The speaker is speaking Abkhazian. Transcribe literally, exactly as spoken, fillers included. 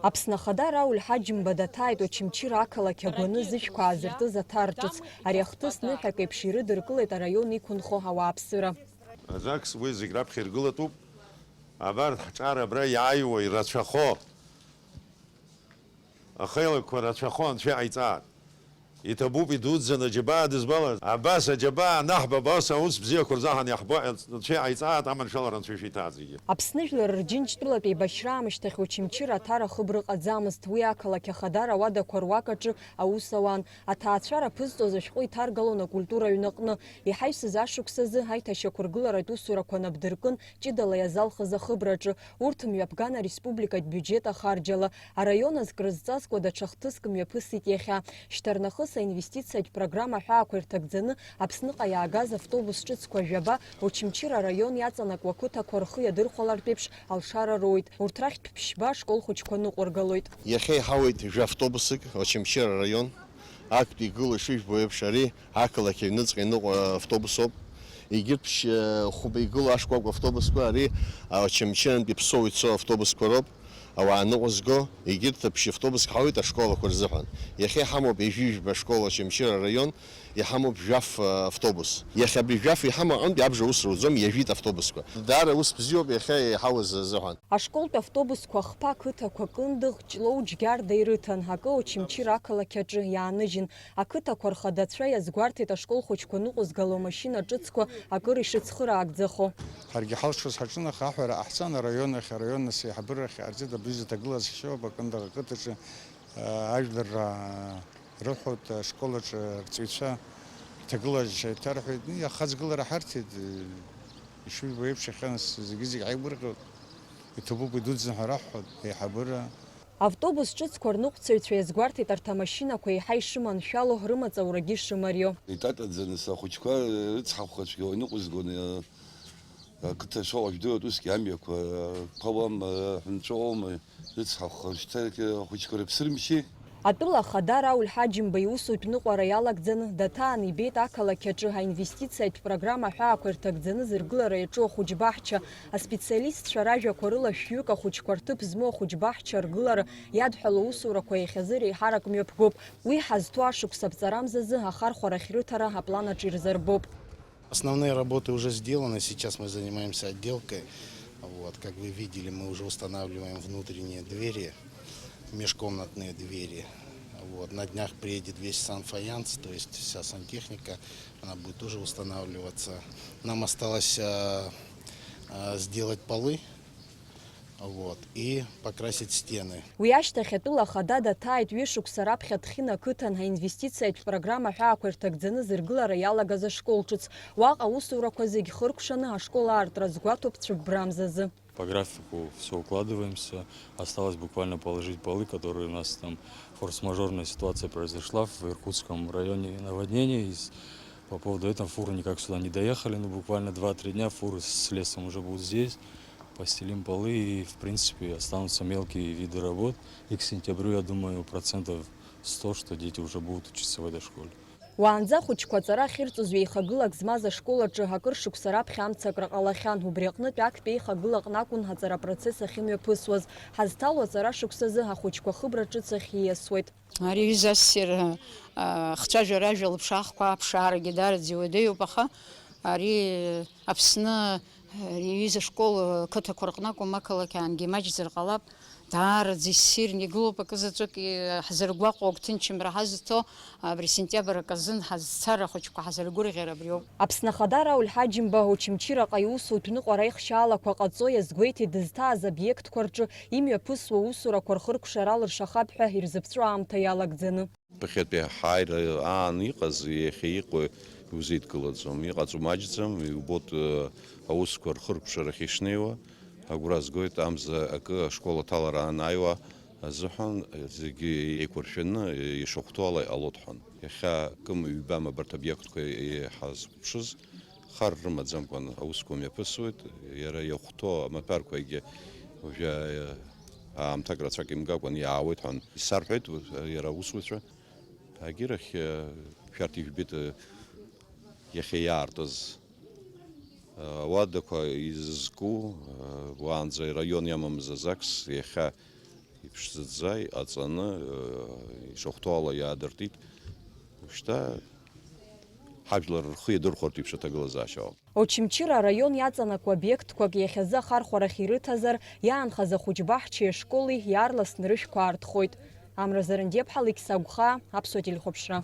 Аԥсны Ахада Рауль Ҳаџьымба даҭааит Очамчыра ақалақь агәаны зышәқәа аазыртыз аҭар ҿыц. Ари ахҭыс ныҳәак еиԥш ирыдыркылеит араион иқәынхо ауааԥсыра. Азакс уи зегь раԥхьа иргылатәуп. Абарҭ ҳҿар абра иааиуа ирацәахо, ахеилакқәа рацәахо Анцәа иҟаиҵааит. Иҭабуп идуӡӡаны аџьабаа дызбалаз. Абас аџьабаа анаҳбап, ас аус бзиақәа рзаҳан иаҳбо Анцәа иҟаиҵааит, аманшәалара Анцәа ишәиҭааӡ зегьы. Аԥсны жәлар Рџьынџьтәылатә еибашьра аамышьҭахь Очамчыра аҭара хыбра ыҟаӡамызт. Уи ақалақь Ахадара ауадақәа руак аҿы аус ауан. Аҭаацәара ԥызҵоз ашәҟәы иҭаргалон акультура аҩнаҟны. Иҳаҩсыз ашықәсазы аиҭашьақәыргыларатә усурақәа нап дыркын ҷыдала иазалхыз ахыбраҿы. Урҭ мҩаԥган ареспубликатә биуџьет ахарџьала. Араион азкрызҵазкуа даҽа хҭыск мҩаԥысит иахьа. Шьҭарнахыс аинвестициатә программа аҳәаақәа ирҭагӡаны Аԥсныҟа иаагаз автобус ҿыцқәа жәаба Очамчыра араион иаҵанакуа ақыҭақәа рхы иадырхәалартә еиԥш алшара роуит. Урҭ рахьтә ԥшьба ашкол хәыҷқәа ныҟәыргалоит. Иахьа иҳауеит жәа-автобусык Очамчыра араион. Актәи игылоу ишыжәбо еиԥш, ари ақалақь аҩныҵҟа иныҟәо автобус ауп. Егьырҭ ԥшь-, хәба игылоу ашкәакәа автобусқәа, ари Очамчырантәи Ԥсоу ицо автобусқәа роуп. Ауаа ныҟәызго, егьырҭ ԥшь-автобуск ҳауеит ашколақәа рзыҳәан. Иахьа иҳамоуп ҩажәи жәба школ Очамчыра араион, иҳамоуп жәаф, а, автобус. Иахьа абри жәаф иҳамоу аҟынтәи абжа аус руӡом, ҩажәит автобусқәа. Даара ус бзиоуп иахьа иҳауаз азыҳәан. Ашколтә автобусқәа хԥа ақыҭақәа Кындыӷ, Ҷлоу, Џьгьарда ирыҭан, акы Очамчыра ақалақь аҿы иааныжьын. Ақыҭақәа рхадацәа иазгәарҭеит ашкол хәыҷқәа ныҟәызгало амашьына ҿыцқәа акыр ишыцхыраагӡахо. Ҳаргьы ҳалшоз ҳаҿын, аха аҳәара ҟаҳҵан араион ахь, араион нас аиҳабыра ахь иҟарҵеит, абри изы ҭагылазаашьоуп Акындыӷ ақыҭаҿы, аа, ажәлар, аа, рыҳәоит, ашкол аҿы арҵаҩцәа иҭагылазаашьа иҭарҳәеит, ахаҵгылара ҳарҭеит, ишыжәбо еиԥш, иахьа нас зегьы-зегь ҳаигәырӷьоит, иҭабуп идуӡӡан ҳәа раҳҳәоит, аиҳабыра. Автобус ҿыцқәа рныҟәцаҩцәа иазгәарҭеит арҭ амашьынақәа еиҳа ишыманшәало, рымаҵ аурагьы шымарио. Итатаӡаны сахәыҷқәа рыцҳахәхацәгьа иныҟәызгон, ақыҭа шоуа жәдыруеит, усгьы амҩақәа ԥауама, ҳәынҵәоума, рыцҳахәха, шьҭа ахәыҷқәа рыԥсырмшьи. Атәыла ахада Рауль Ҳаџьымба иусутә ныҟәара иалагӡаны, Даҭаан ибеит ақалақь аҿы аинвестициатә программа аҳәаақәа ирҭагӡаны зыргылара иаҿу ахәыҷбаҳча. Аспециалистцәа ражәақәа рыла, шәҩык ахәыҷқәа рҭыԥ змоу ахәыҷбаҳча аргылара иадҳәало аусурақәа иахьазы реиҳарак мҩаԥгоуп. Уи ҳазҭо ашықәс аԥҵарамзазы ахархәарахь рыҭара аплан аҿы ирзырбоуп. Основные работы уже сделаны, сейчас мы занимаемся отделкой. Вот, как вы видели, мы уже устанавливаем внутренние двери, межкомнатные двери. Вот, на днях приедет весь санфаянс, то есть вся сантехника, она будет тоже устанавливаться. Нам осталось, а, а, сделать полы. Вот, и покрасить стены. Уи ашьҭахь атәыла ахада даҭааит ҩышықәса раԥхьа Ҭхьына ақыҭан аинвестициатә программа аҳәаақәа ирҭагӡаны зыргылара иалагаз ашкол ҿыц. Уаҟа аусурақәа зегь хыркәшаны ашкол аартра азгәаҭоуп цәыббрамзазы. По графику всё укладываемся. Осталось буквально положить полы, которые у нас там форс-мажорная ситуация произошла в Иркутском районе, наводнение. И с-, по поводу этого фуры никак сюда не доехали. Ну, буквально два-три дня фуры с лесом уже будут здесь. Постелим полы и, в принципе, останутся мелкие виды работ. И к сентябрю, я думаю, процентов сто, что дети уже будут учиться в этой школе. Уаанӡа ахәыҷқәа аҵара ахьырҵоз ҩеихагылак змаз ашкол аҿы акыр шықәса раԥхьа амцакра ҟалахьан. Убри аҟнытә актәи еихагылаҟны акәын аҵара апроцесс ахьымҩаԥысуаз. Ҳазҭало аҵара шықәсазы ахәыҷқәа хыбра ҿыц ахь ииасуеит. Ари аҩыза ассир, а, хцәажәара ажәа лыԥшаахқәа аԥшаарагьы даараӡа иуадаҩуп, аха ари Аԥсны, а, аҩыза школ, а, қыҭақәа рҟны акәым, ақалақь аангьы имаҷзар ҟалап, даараӡа иссирны игылоуп, акы заҵәык, и-, ҳзыргәаҟуа, агәҭынчымра ҳазҭо, абри сентиабр акы азын ҳазцара ахәыҷқәа ҳазыргәырӷьар абриоуп. Аԥсны Ахада Рауль Ҳаџьымба Очамчыраҟа иусутә ныҟәара ихшьаалақәа ҟаҵо иазгәеиҭеит дызҭааз обиектқәа рҿы имҩаԥысуа усурақәа рхыркәшара алыршахап ҳәа ирзыԥҵәо аамҭа иалагӡаны. Ԥыхьатәи ҳааира аан иҟаз, иахьа иҟоу иузеидкылаӡом, иҟаҵо маҷӡам, иубоит, э, аусқәа рхыркәшарахь ишнеиуа. Агәра згоит, амза акы ашкол аҭалара анааиуа азыҳәан, э, зегьы еиқәыршәаны, э, ишахәҭоу ала иҟалоит ҳәан. Иахьа кым-ҩбам абарҭ обиектқәа иҳазхәаԥшыз, хар рымаӡамкәан аусқәа мҩаԥысуеит, иара иахәҭоу амаҭәарқәагьы уажәы, э, аамҭак рацәак имгакәан иаауеит ҳәан исарҳәеит, э, иара аусуцәа. Агьырахь, э, шәарҭ ижәбеит, э, иахьа иаартыз, э, ауадақәа изызку, э, уаанӡа араион иамамыз азакс, иахьа Иԥшӡаӡа иҟаҵаны, э, ишахәҭоу ала иаадыртит. Шьҭа ҳажәлар рхы иадырхәартә еиԥш аҭагылазаашьа ауп. Очамчыра араион иаҵанакуа обиектқәак иахьазы ахархәарахь ирыҭазар, иаанхаз ахәыҷбаҳчеи ашколи иаарласны рышәқәа аартхоит. Амра Зарандиаԥҳа, Алықьса Агәхаа, Аԥсуа телехәаԥшра.